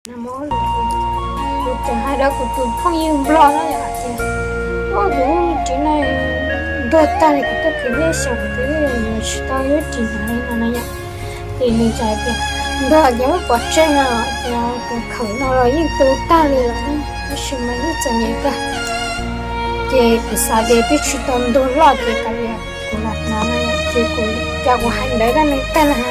Kuv tseem hais rau kuv tus phooj ywg Nplog na yom tias, o, kuv tsev no ntuag tag li, kuv tuaj khwv nyiaj xyaum kuv twb yuav tsis tau yuav ris hnav li no na yom. Ces nws txawm hais tias, ntuag ces muab pov tseg no, tias tus khawm no los yeej tu tag li lawm, tab sis mas yeej txom nyem kawg. Ces kuv xav tias twb tsis tau ntuag loj ces kav liam kuv lam hnav no, ces kuv cas kuv hais ntawd rau nws tag na,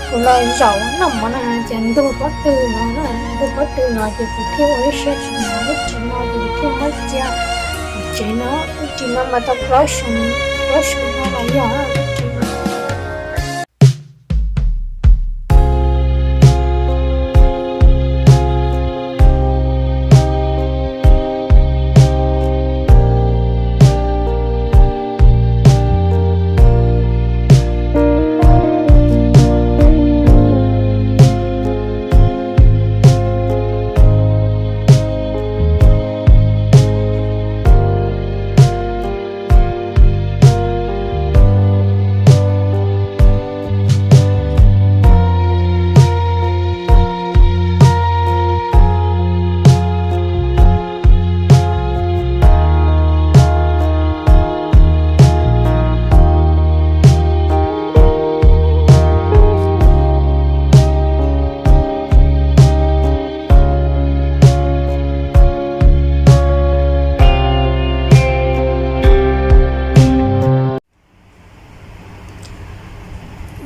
kuv los zaum noj mov no ces ntuag pob tw no, ntuag pob tw no ces kuv thiaj ua ib siab tsis hnav lub ris no ces kuv thiaj muab cia tsev no. Lub ris no mas tau plaub xyoo, plaub xyoo no los yog lub ris no.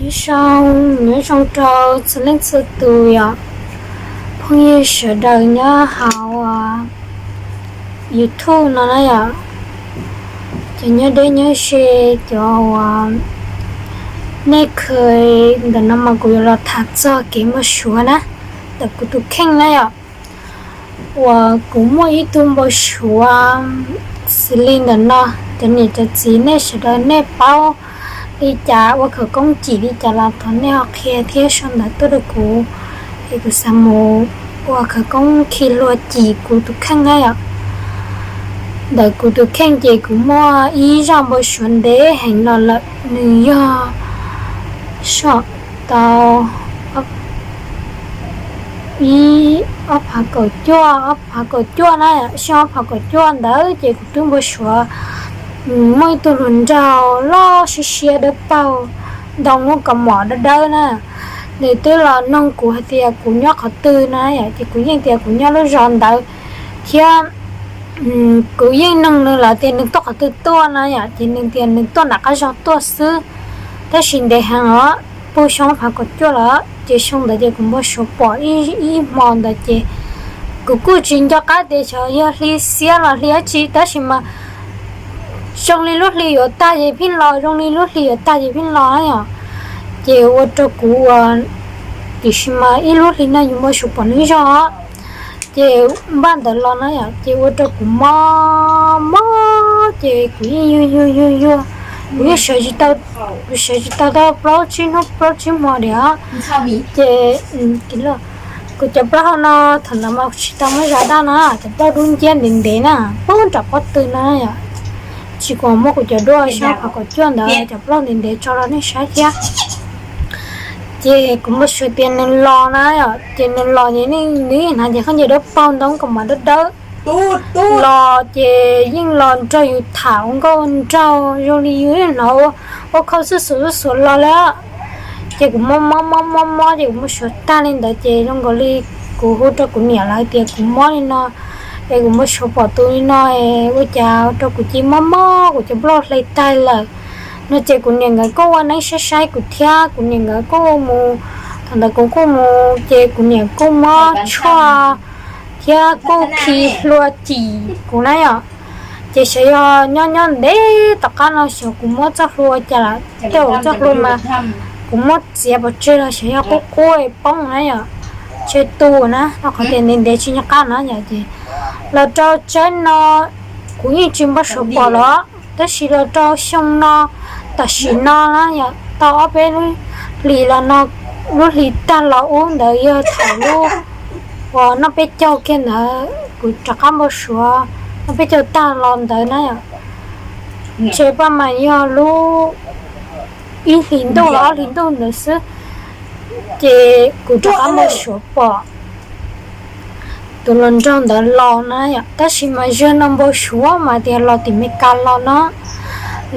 Nyob zoo, nyob zoo rau txhua leej txhua tus yom, phooj ywg sawv daws nyob hauv YouTube no na yom. Cov nyob deb nyob ze, cov uas nej kheev ntawm no mas kuv yuav los tham txog kev npau suav na, ntawm kuv tus kheej na yom. Uas kuv muaj ib tug npau suav xws li ntawm no, cov niam cov txiv nej sawv daws nej paub li cas, ua khawv koob cim li cas los thov nej ho qhia thiab sau ntawv tuaj rau kuv, es kuv xav mus ua khawv koob khi hlua cim kuv tus kheej na yom. Ntawm kuv tus kheej ces kuv muaj ib zaj npau suav ntev heev los lawm, nws yog soj tau ib, ob phav kaum cuaj, ob phav kaum cuaj na, xyoo ob phav kaum cuaj ntawd ces kuv twb npau suav muaj ib tug hluas nraug loj siab siab dawb paug, ntoo muaj kaus mom dawb dawb na. Nws twb los noog kuv hais tias kuv nyob qhov twg na yom, ces kuv yeej tias kuv nyob lub zos ntawd thiab. Kuv yeej noog nws lawm tias nws tuaj qhov twg tuaj na yom, ces nws tias nws tuaj nram qab zog tuaj xwb, tab sis ntev heev os, puag xyoo ob phav kaum cuaj lawm. Ces xyoo ntawd ces kuv npau suav pom ib hmo ntawd ces kuv kuj tsis nco qab tias xyov yog hli xiab los hli dab tsi, tab sis mas zoo li lub hli yuav tag ces pheej los, zoo li lub hli yuav tag ces pheej los yom. Ces ua rau kuv ua, tiam sis mas ib lub hli no yus npau suav pom nws zog. Ces npaj ntawd los na yom, ces ua rau kuv mob mob ces kuv yeej yuag yuag yuag yuag, kuv yeej sawv tsis tau, kuv sawv tsis tau tau plaub tsib hnub plaub tsib hmo diam. Ces kuv cov plaub hau no thaum ntawd mas tsis tau muab zas daj na, cov plaub dub nciab ntev ntev na, poob nram pob tw na yom. Tsis kuv muab kuv cov duab xyoo ob phav kaum cuaj ntawd cov plaub ntev ntev tso rau nej saib thiab. Ces kuv npau suav tias nws los na yom, ces nws los ces nws yeej hnav cov khaub ncaws dawb paug ntoo kaus mom dawb dawb los, ces yeej los nrog yus tham ua nkauj nraug zoo li yus yeej hnov ua khau xuj xuav xuj xuav los li. Ces kuv mob mob mob mob mob ces kuv npau suav tag li ntawd ces zoo nkaus li kuv hu rau kuv niam lawv tias kuv mob li no, es kuv npau suav pom tus li no, ua cas rau kuv cia mob mob kuv cov plaub hle tag lawm no. Ces kuv niam nkawd kuj ua neeb saib saib kuv thiab, kuv niam nkawd kuj mus, thaum ntawd kuv kuj mus ces kuv niam kuj muab tshuaj thiab kuj khi hlua cim kuv na yom. Ces xyov yog nyob nyob ntev tom qab no xyov kuv muab txoj hlua ua cas lawm, tej zaum txoj hlua mas kuv muab txiav pov tseg los xyov yog qub qub poob na yom, tshe tu na, rau qhov tias ntev ntev tsis nco qab na yom. Ces los rau tsaib no kuv yeej tsis npau suav pom los, tab sis los rau xyoo no tam sim no na yom, tau ob peb lub hlis los no, lub hlis tag los ub ntawd yog thaum lub uas noj peb caug kiag ntawd kuv rov qab npau suav, noj peb caug tag los ntawd na yom. Ntshe paj mas yog lub ib hlis ntuj los ob hlis ntuj ntawd xwb. Ces kuv rov qab npau suav pom tus hluas nraug ntawd los na yom, tab sis mas zaum no npau suav mas tias los tim Meskas los no,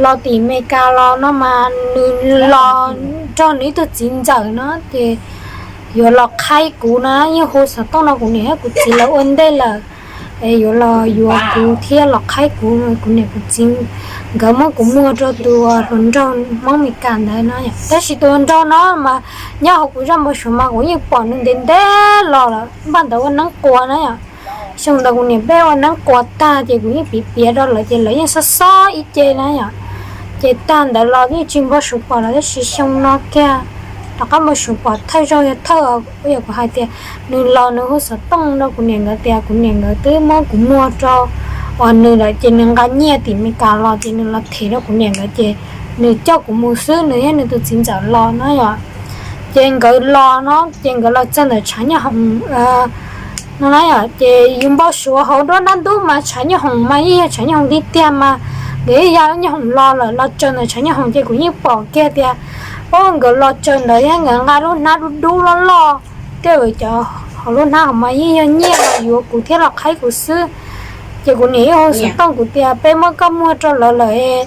los tim Meskas los no mas nws los nrog nws ib tug txiv ntxawm no ces yuav los qhaib kuv na, yeej hu xov tooj no kuv niam thiab kuv txiv lawv ua ntej lawm, yuav los yuav kuv thiab los qhaib kuv, kuv niam kuv txiv nkawd muab kuv muag rau tus hluas nraug Hmoob Meskas ntawd na. Tab sis tus hluas nraug no mas nyob hauv kuv zaj npau suav mas kuv yeej pom nws ntev ntev los lawm, npaj ntawd ua neeb quas na yom. Xyoo ntawd kuv niam peb ua neeb quas tag ces kuv yeej piav piav rau lawv ces lawv yeej xob xob ib ce na yom. Ces tag ntawd los yeej tsis npau suav pom lawm, tab sis xyoo no kiag rov qab npau suav pom thawj zaug yog thawj, yog kuv hais tias nws los nws hu xov tooj rau kuv niam nkawd tias kuv niam nkawd twb muab kuv muag rau uas nws lawm ces nws nqa nyiaj tim Meskas los ces nws los them rau kuv niam nkawd ces nws coj kuv mus xwb, nws thiab nws tus txiv ntxawm los na yom. Ces nkawd los no ces nkawd los txog ntawm tshav nyooj hoom no na yom, ces yus npau suav hauv duab dab ntub mas tshav nyooj hoom mas yeej yog tshav nyooj hoom tiag tiag mas nkawd yeej ya lub nyooj hoom los lawm, los tsaws ntawm tshav nyooj hoom ces kuv yeej pom kiag tias, o, nkawd los tsaws ntawd thiab nkawd nqa lub hnab dub dub loj loj, tej zaum cov hauv lub hnab hauv mas yeej yog nyiaj los yuav kuv thiab los qhaib kuv xwb. Ces kuv niam yeej hu xov tooj kuv tias peb muab koj muag rau lawv lawm,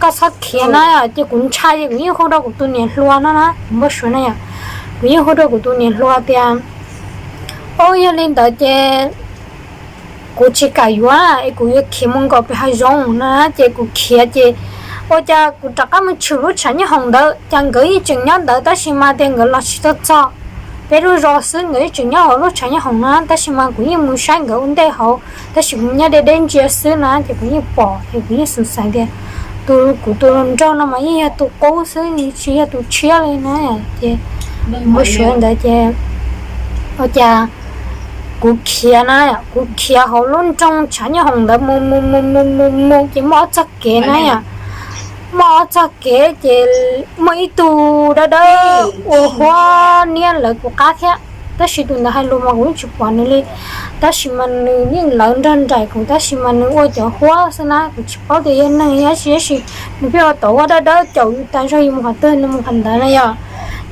koj txhob khiav na. Ces kuv ntshai ces kuv yeej hu rau kuv tus niam hluas no na, kuv npau suav na yom, kuv yeej hu rau kuv tus niam hluas tias, o, yog li ntawd ces kuv tsis kam yuav es kuv yuav khiav mus nkaum pem hav zoov na. Ces kuv khiav ces ua cas kuv rov qab mus tshwm lub tshav nyooj hoom ntawd, cas nkawd yeej tseem nyob ntawd tab sis mas tias nkawd los tsis tau txog peb lub zos xwb, nkawd yeej tseem nyob hauv lub tshav nyooj hoom na, tab sis mas kuv yeej mus saib nkawd ua ntej hauv, tab sis kuv nyob deb deb ntsia xwb na, ces kuv yeej pom ces kuv yeej xav xav tias tus, kuv tus hluas nraug no mas yeej yog tus qub xwb, tsis yog tus tshiab li na. Ces npau suav ntawd ces ua cas kuv khiav na, kuv khiav hauv lub nroog tshav nyooj hoom ntawd mus mus mus mus mus mus ces muaj ob txoj kev na yom, muaj ob txoj kev ces muaj ib tug dawb dawb ua huab niab lawv kuv qab thiab, tab sis tus ntawd hais lus mas kuv yeej tsis pom nws li, tab sis mas nws yeej lawv nrog nraim kuv tab sis mas nws ua cov huab xwb na, kuv tsis paub tias yog neeg tab sis, tab sis nws pheej ua tau huab dawb dawb caum yus tas zog yus mus qhov twg nws mus qhov ntawd na yom.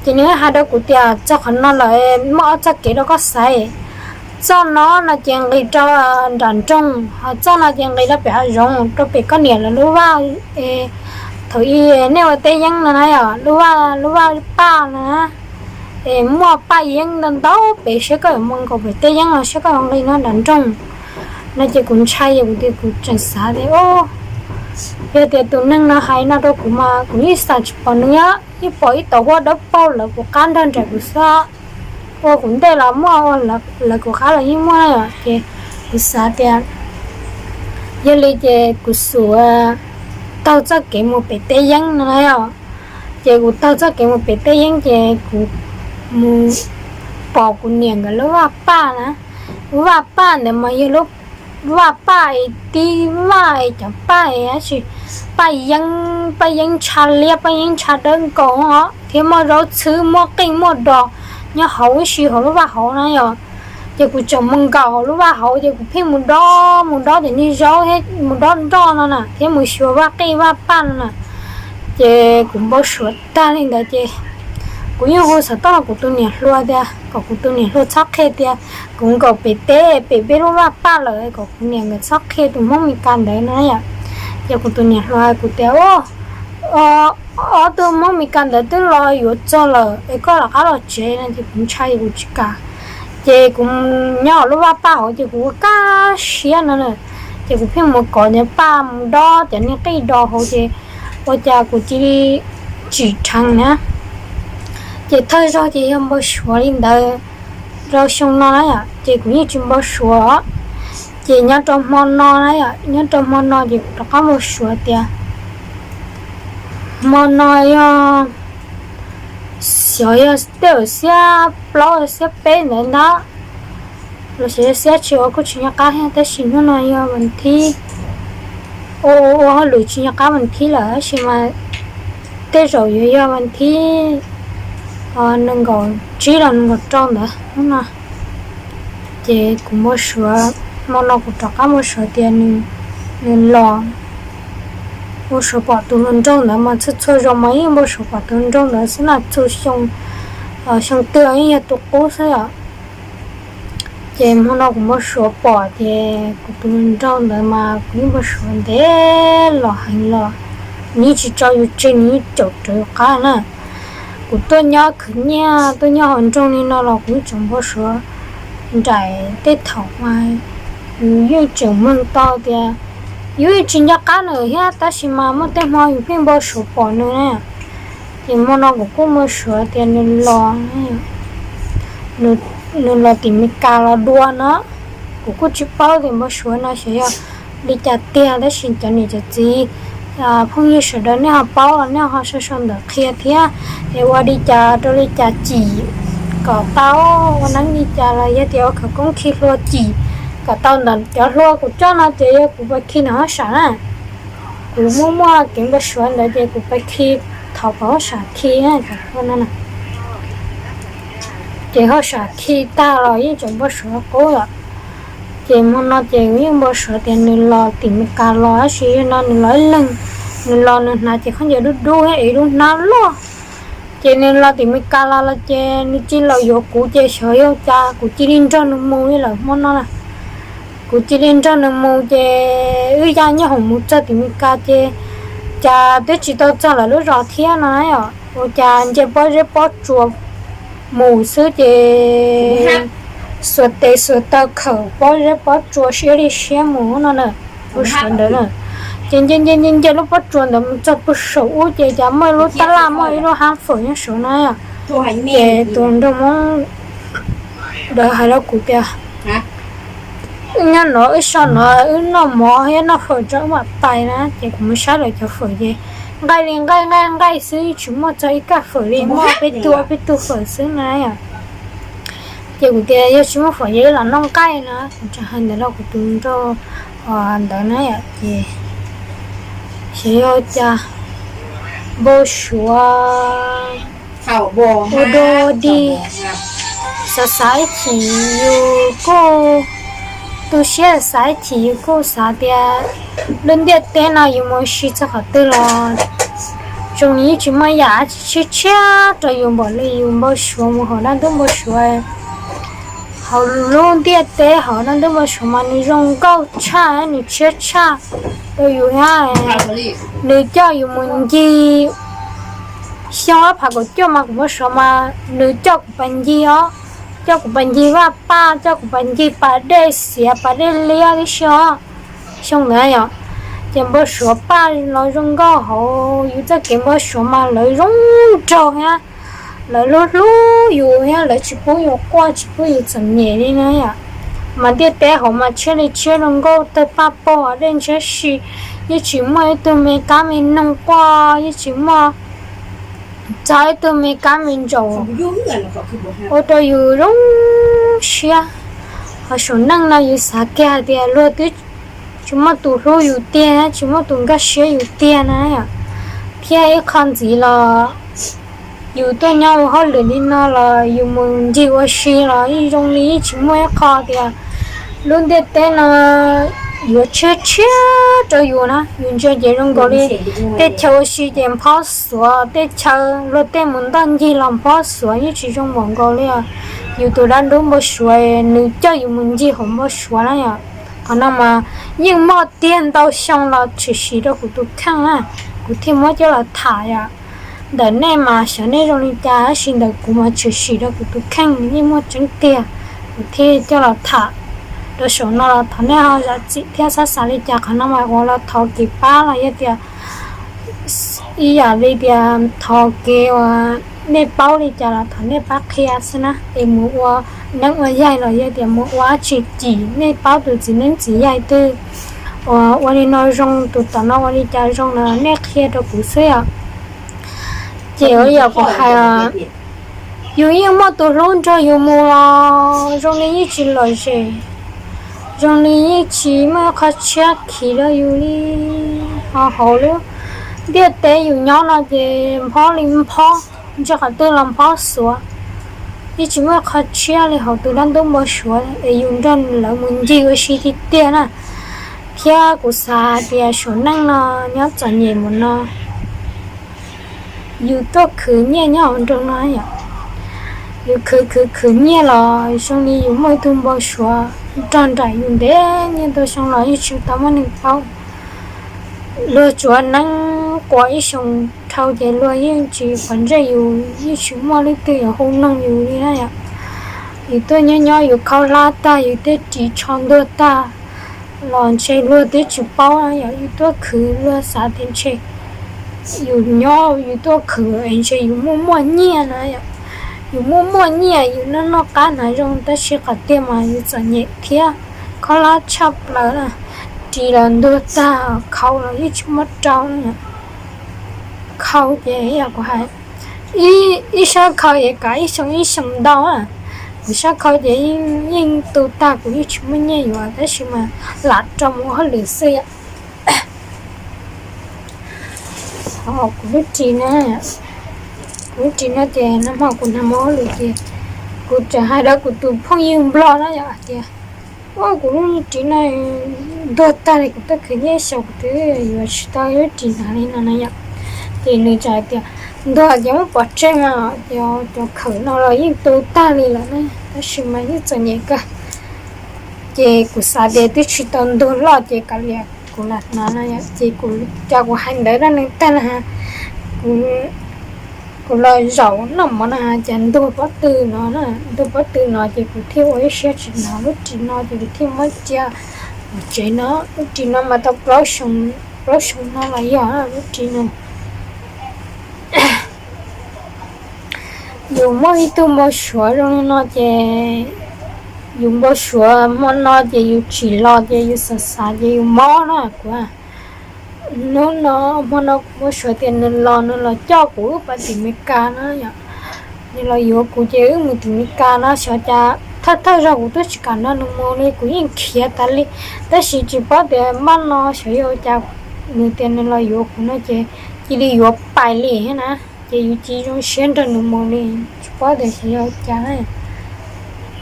Ces nws hais rau kuv tias txog qhov no lawm muaj ob txoj kev rau koj xaiv, txoj no no ces nqis rau nram nroog, ho txoj no ces nqis rau pem hav zoov rau pem koj niam lawv lub vaj, thaum ub nej ua teb yeeb no na yom, lub vaj, lub vaj paj no na, es muaj paj yeeb ntau ntau pem, saib koj yuav mus nkaum pem teb yeeb los saib koj yuav nqis no nram nroog no. Ces kuv ntshai ces kuv tias kuv tseem xav tias, o, yog tias tus neeg no hais no rau kuv mas kuv yeej xav tsis pom nws, yeej pom ib tauv huab dawb paug lawv kuv qab nrog nraim kuv xwb, ua kuv ntej los muaj, ua lawv kuv qab los yeej muaj na yom. Ces kuv xav tias yog li ces kuv xub taug txoj kev mus pem teb yeeb no na yom. Ces kuv taug txoj kev mus pem teb yeeb ces kuv mus pom kuv niam nkawd lub vaj paj na, lub vaj paj ntawd mas yog lub vaj paj es tib vaj es cov paj es tab sis paj yeeb, paj yeeb ntsha liab, paj yeeb ntsha dawb nkaus os, thiab muaj zaub txhwb, muaj qij muaj dos nyob hauv ib si hauv lub vaj hauv na yom. Ces kuv tseem mus nkaum hauv lub vaj hauv ces kuv pheej mus dob mus dob cov niag zaub thiab mus dob nroj no na, thiab mus xyuas vaj qij vaj paj no na. Ces kuv npau suav tag li ntawd ces kuv yeej hu xov tooj rau kuv tus niam hluas tias kom kuv tus niam hluas txhob qhia tias kuv nkaum pem teb pem peb lub vaj paj lawm, kom kuv niam nkawd txhob qhia tus Hmoob Mes Kas ntawd no yom. Ces kuv tus niam hluas hais kuv tias, o, ob tug Hmoob Mes Kas ntawd twb los yuav txog lawm es koj rov qab los tsev no ces kuv ntshai kuv tsis kam. Ces kuv nyob hauv lub vaj paj hauv ces kuv ua kaj siab no na, ces kuv pheej mus kov cov paj mus dob cov niag qij dos hauv ces ua cas kuv cia li tsim dheev na. Ces thawj zaug ces yog npau suav li ntawd rau xyoo no na yom, ces kuv yeej tsis npau suav. Ces nyob rau hmo no na yom, nyob rau hmo no ces kuv rov qab npau suav tias hmo no yog, xyov yog tej zaum xiab plaub xiab peb ntawd ntag, los sis xiab tsib ua kuj tsis nco qab thiab, tab sis hnub no yog vas thib, ua ua hauj lwm tsis nco qab vas thib lawm tab sis mas tej zaum yuav yog vas thib nees nkaum tsib los nees nkaum rau ntawd hnub no. Ces kuv npau suav, hmo no kuv rov qab npau suav tias nws los, npau suav pom tus hluas nraug ntawd mas txhua txhua zaus mas yeej npau suav pom tus hluas nraug ntawd xwb na, txhua xyoo xyoo twg yeej yog tus qub xwb os. Ces hmo no kuv npau suav pom ces kuv tus nraug ntawd mas kuv yeej npau suav ntev los heev los, nws yeej tsis tso yus tseg, nws yeej caum rawv yus qab na. Kuv tuaj nyob khwv nyiaj tuaj nyob hauv nroog li no los kuv yeej tseem npau suav nraim tej thaum mas yus yeej tseem mloog tau tias yus yeej tsis nco qab nws thiab, tab sis mas muaj tej hmo yus pheej npau suav pom nws na. Ces hmo no kuv kuj npau suav tias nws los, nws los tim Meskas los dua no. Kuv kuj tsis paub tias npau suav no xyov yog li cas tiag, tab sis cov niam cov txiv, phooj ywg sawv daws nej ho paub los nej ho sau sau ntawv qhia thiab. Es ua li cas rau li cas cim kom tau, ua neeb li cas los yog tias ua khawv koob khi hlua cim kom tau ntawm cov hlua kuv coj no ces yog kuv pais khi ntawm hauj sam na. Kuv muaj muaj kev npau suav ntawd ces kuv pais khi, thov pab hauj sam khi na, cov hlua no na. Ces hauj sam khi tag los yeej tseem npau suav qub lawm. Ces hmo no ces kuv yeej npau suav tias nws los tim Meskas los, tab sis no nws los ib leeg, nws los nws hnav cev khaub ncaws dub dub thiab ev lub hnab loj. Ces nws los tim Meskas los los ces nws cia li los yuav kuv ces xyov yog cas kuv cia li nrog nws mus li lawm hmo no na. Kuv cia li nrog nws mus ces wb ya nyob hoom mus txog tim Meskas ces cas twb tsis tau txog lawv lub zos thiab no na yom, ua cas nce pob zeb pob tsua mus xwb ces xuas tes xuas taw khawm pob zeb pob tsua siab li siab mus no na. Npau suav ntawd na, ces nce nce nce nce lub pob tsua ntawd mus txog puag saum ub ces cas muaj ib lub tab laj muaj ib lub hab fawm nyob saud na yom. Ces tus nraug Hmoob ntawd hais rau kuv tias, nyob no wb so no wb noj mov thiab noj fawm tso wb mam pais na. Ces kuv mus saib lawv cov fawm ces nqaij li nqaij nqaij nqaij xwb, tsis muaj txog ib kaj fawm li, muaj peb tug peb tug fawm xwb na yom. Ces kuv tias yog tsis muaj fawm ces wb los noj nqaij na, kuv tseem hais ntawd rau kuv tus nraug ntawd na yom. Ces xyov yog cas npau suav ua dog dig, xav xav ib chim yus kuj, tu siab xav ib chim yus kuj xav tias lub ntiaj teb no yus mus ua si txog qhov twg los zoo li yeej tsis muaj yam dab tsi tshiab tshiab rau yus npaum li yus npau suav mus hauv dab ntub npau suav. Hauv lub ntiaj teb hauv dab ntub npau suav mas nws zoo nkauj tshaj, nws tshiab tshaj rau yus thiab. Nws coj yus mus ncig, xyoo ob phav kaum cuaj mas kuv npau suav mas nws coj kuv pais ncig os, coj kuv pais ncig vaj paj, coj kuv pais ncig pas dej xiav pas dej liab tib si os. Xyoo ntawd yom, ces npau suav paj los zoo nkauj hauv yus txoj kev npau suav mas lawv zoo nraug thiab, lawv hlub hlub yus thiab lawv tsis pub yus quaj tsis pub yus txom nyem li na yom. Mas ntiaj teb hauv mas tshiab li tshiab zoo nkauj tawg paj paug dej ntshiab si, yeej tsis muaj ib tug me kab me noog quaj, yeej tsis muaj txog ib tug me kab me ntsaum ua rau yus zoo siab. Ho saum neej no yus xav kiag hais tias luag twb tsis muaj tus hlub yus tiag, tsis muaj tus nkag siab yus tiag na yom. Thiab ib qho ntxiv los yus tuaj nyob ua hauj lwm li no los yus mus ncig ua si los yeej zoo li yeej tsis muaj ib qho tias lub ntiaj teb no yuav tshiab tshiab rau yus na. Yus ntsia ces zoo nkaus li tej chaw ua si ces nphob xuav, tej chaw luag tej mus ntoj ncig los nphob xuav, yeej tsis zoo npaum nkaus li os. Yus tus dab ntub npau suav nws coj yus mus ncig hauv npau suav na yom. Qhov no mas yeej muaj tiag ntau xyoo los tshwm sim rau kuv tus kheej na, kuv thiaj muab coj los tham yom. Ntawm nej mas xyov nej zoo li cas, tab sis ntawm kuv mas tshwm sim rau kuv tus kheej yeej muaj tseeb tiag, kuv thiaj coj los tham rau saum no los thov nej ho zam txim thiab txhob xav li cas. Qhov no mas ua los thov kev pab los yog tias ib yam li tias thov kev uas nej paub li cas los thov nej pab qhia xwb na, es mus ua neeb ua yaig los yog tias mus ua dab tsi cim nej paub tus txiv neeb txiv yaig twg uas ua li no zoo, tus tom no ua li cas zoo no nej qhia rau kuv xwb os. Ces ua li yam kuv hais, yus yeej muaj tus hlub nrog yus mus los zoo li yeej tsis lom zem, zoo li yeej tsis muaj qhov tshiab khiv rau yus li. Ho hauv lub ntiaj teb yus nyob no ces nphob li nphob, ntsia qhov twg los nphob xuav, yeej tsis muaj qhov tshiab li hauv tus dab ntub npau suav es yus nrog lawv mus ncig ua si tiag tiag na. Thiab kuv xav hais tias saum neej no nyob txom nyem mus no, yus tuaj khwv nyiaj nyob hauv nroog no yom, Yus khwv khwv khwv nyiaj los zoo li yus muaj ib tug npau suav nrog nraim yus ntev nyiaj ntau xyoo los yeej tsis tau muaj neeg paub. Luag tsuav neeb quas ib xyoos dhau ces luag yeej tsis quav ntsej yus, yeej tsis muaj leej twg yuav hu noog yus li na yom. Yus tuaj nyob nyob yus khaub hlab tag, yus tej ris tsho ntuag tag los ntshe luag twb tsis paub na yom. Yus tuaj khwv luag xav tias ntshe yus nyob yus tuaj khwv es ntshe yus muaj muaj nyiaj na yom. Yus muaj muaj nyiaj yus noj noj qab hnav zoo tab sis qhov tiag mas yus txom nyem thiab khaub hlab tshaj plaws na. Ris los ntuag tag, khau los yeej tsis muaj rau na yom. Khau ces yog kuv hais, ib sab khau es kav ib xyoo ib xyoo ntau na. Kuv sab khau ces yeej tu tag kuv yeej tsis muaj nyiaj yuav tab sis mas lam rau mus ua hauj lwm xwb yom. Kuv lub ris na, kuv lub ris no ces nag hmo kuv nag mus hauj lwm ces kuv tseem hais rau kuv tus phooj ywg nplog na yom hais tias, ua kuv lub ris no ntuag tag li, kuv tuaj khwv nyiaj xyaum kuv twb yuav tsis tau lub ris hnav li no na yom. Ces nws tseem hais tias, ntuag ces muab pov tseg mas, cov khawm no los yeej tu tag li lawm na tab sis mas yeej txom nyem kawg. Ces kuv xav tias twb tsis tau ntuag loj ces kav liam kuv lam hnav no yom. Ces kuv, cas kuv hais ntawd rau nws tag na, kuv los zaum noj mov na cas ntuag pob tw no, ntuag pob tw no ces kuv thiaj ua ib siab tsis hnav lub ris no ces kuv thiaj muab cia pov tseg no. Lub ris no mas tau plaub xyoo, plaub xyoo no los yog lub ris no. Yus muaj ib tug npau suav zoo li no ces yus npau suav hmo no ces yus tsim los ces yus xav xav ces yus mob na kuv. Hnub no, hmo no kuv npau suav tias nws los, nws los coj kuv wb pais tim Meskas na yom. Nws los yuav kuv ces wb mus tim Meskas no xyov cas thawj thawj zaug kuv twb tsis kam nrog nws mus li, kuv yeej khiav tas li. Tab sis tsis paub tias npaj no xyov yog cas nws tias nws los yuav kuv no ces cia li yuav pais li thiab na. Ces yus tsis zoo siab nrog nws mus li, tsis paub tias xyov yog cas na.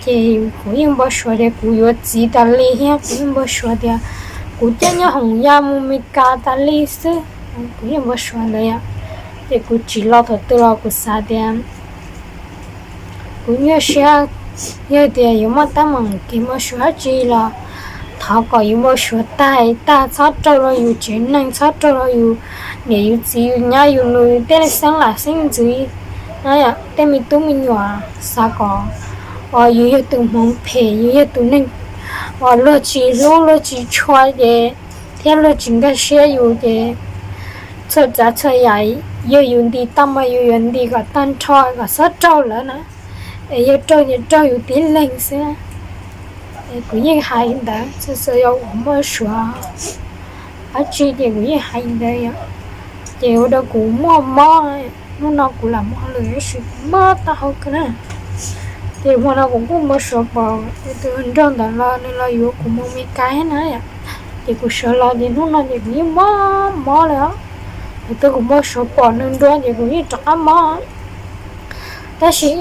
Ces kuv yeej npau suav tias kuv yuav txiv tas li thiab kuv yeej npau suav tias kuv coj nyab hoom ya mus Meskas tas li xwb. Kuv yeej npau suav ntawd yom. Ces kuv tsim los thaum twg los kuv xav tias kuv nyuaj siab, yog tias yuav muaj teeb meem kev npau suav dab tsi los thov kom yus npau suav tag tag, txhob raug rau yus tsev neeg, txhob raug rau yus niam yus txiv yus nyab yus nus tej xeeb lam xeeb ntxwv na yom, tej me tub me nyuam. Xav kom uas yus yog tus hmoov phem, yus yog tus neeg uas luag tsis hlub luag tsis tshua ces thiab luag tsis nkag siab yus ces txhua tsav txhua yam yog yus nti tau mas yus yuav nti kom tag nrho kom txhob raug lawv na. Es yog raug ces raug yus tib leeg xwb. Es kuv yeej hais ntawd txhua txhua yam uas npau suav dab tsi ces kuv yeej hais ntawd yom. Ces ua rau kuv muaj mob, hnub no kuv lam mus hauj lwm tab sis kuv mob taub hau kawg na. Ces hmo no kuv kuj npau suav pom tus nraug ntawd los nws los yuav kuv mus Meskas na yom. Ces kuv sawv los ces hnub no ces kuv yeej mob mob li os. Thaum twg kuv npau suav pom nws dua ces kuv yeej rov qab mob. Tab sis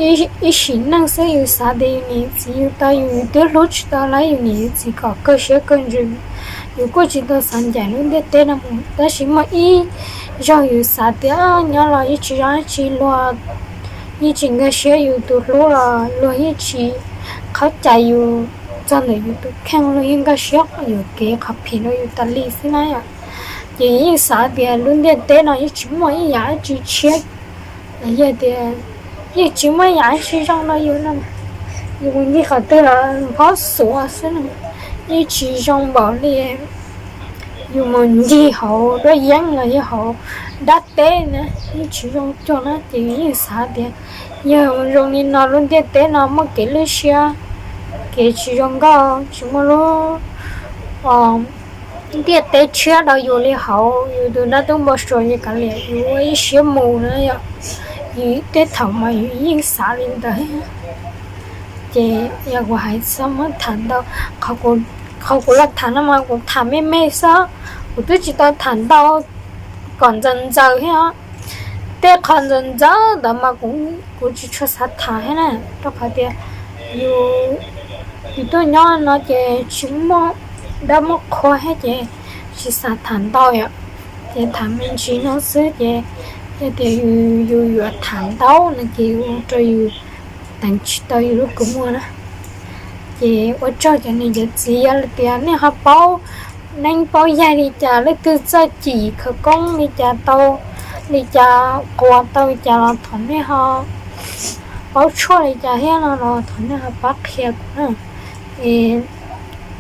ib sim neej xwb yus xav tias yus niam yus txiv yus tau yus, yus twb hlub tsis tau lawv yus niam yus txiv kom kawg siab kawg ntsws. Yus kuj tsis tau xav ncaim lub ntiaj teb no mus, tab sis muaj ib zaug yus xav tias nyob los yeej tsis zoo dab tsi, luag yeej tsis nkag siab yus tus hlub los luag yeej tsis qhaub cais yus txog ntawm yus tus kheej, luag yeej nkag siab yuam kev qhov phem rau yus tas li xwb na yom. Ces yeej xav tias lub ntiaj teb no yeej tsis muaj ib yam dab tsi tshiab, yog tias yeej tsis muaj ib yam dab tsi zoo rau yus no. Yus mus ncig qhov twg los phob xuav xwb, yeej tsis zoo npaum li yus mus ncig hauv duab yeeb los yog hauv dab teb na, yeej tsis zoo cuag na. Ces yeej xav tias yog zoo li no lub ntiaj teb no muaj kev lwj siab, kev tsis zoo nkauj, tsis muaj lub ntiaj teb tshiab rau yus li hauv yus tus dab tub npau suav li kav liam yus ua ib siab mus na yom. Yus tej thaum mas yus yeej xav li ntawd. Ces yog kuv hais txog muab tham ntau, qhov kuv los tham no mas kuv tham me me xwb, kuv twb tsis tau tham ntau kom ntxaws ntxaws thiab os. Tej qhov ntxaws ntxaws ntawd mas kuv tsis tshua xav tham thiab na, rau qhov tias yus, yus tuaj nyob no ces tsis muaj dab muaj qhua thiab ces tsis xav tham ntau yom. Ces tham me ntsis no xwb ces yog tias yus yuav tham ntau no ces ua rau yus teev tsis tau yus lub kua muag na. Ces ua tsaug cov niam cov txiv, yog tias nej ho paub neeb paub yaig li cas, leej twg txawj cim khawv koob li cas tau, li cas quas tau li cas los thov nej ho, paub tshuaj li cas thiab no los thov nej ho pab qhia kuv na. Es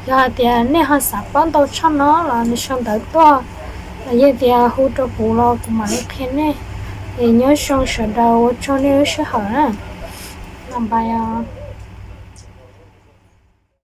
yog hais tias nej ho xav paub ntau tshaj no los nej sau ntawv tuaj, los yog tias hu rau kuv los kuv mam li qhia nej. Es nyob zoo sawv daws, ua tsaug nej lub sij hawm na. Bye bye os.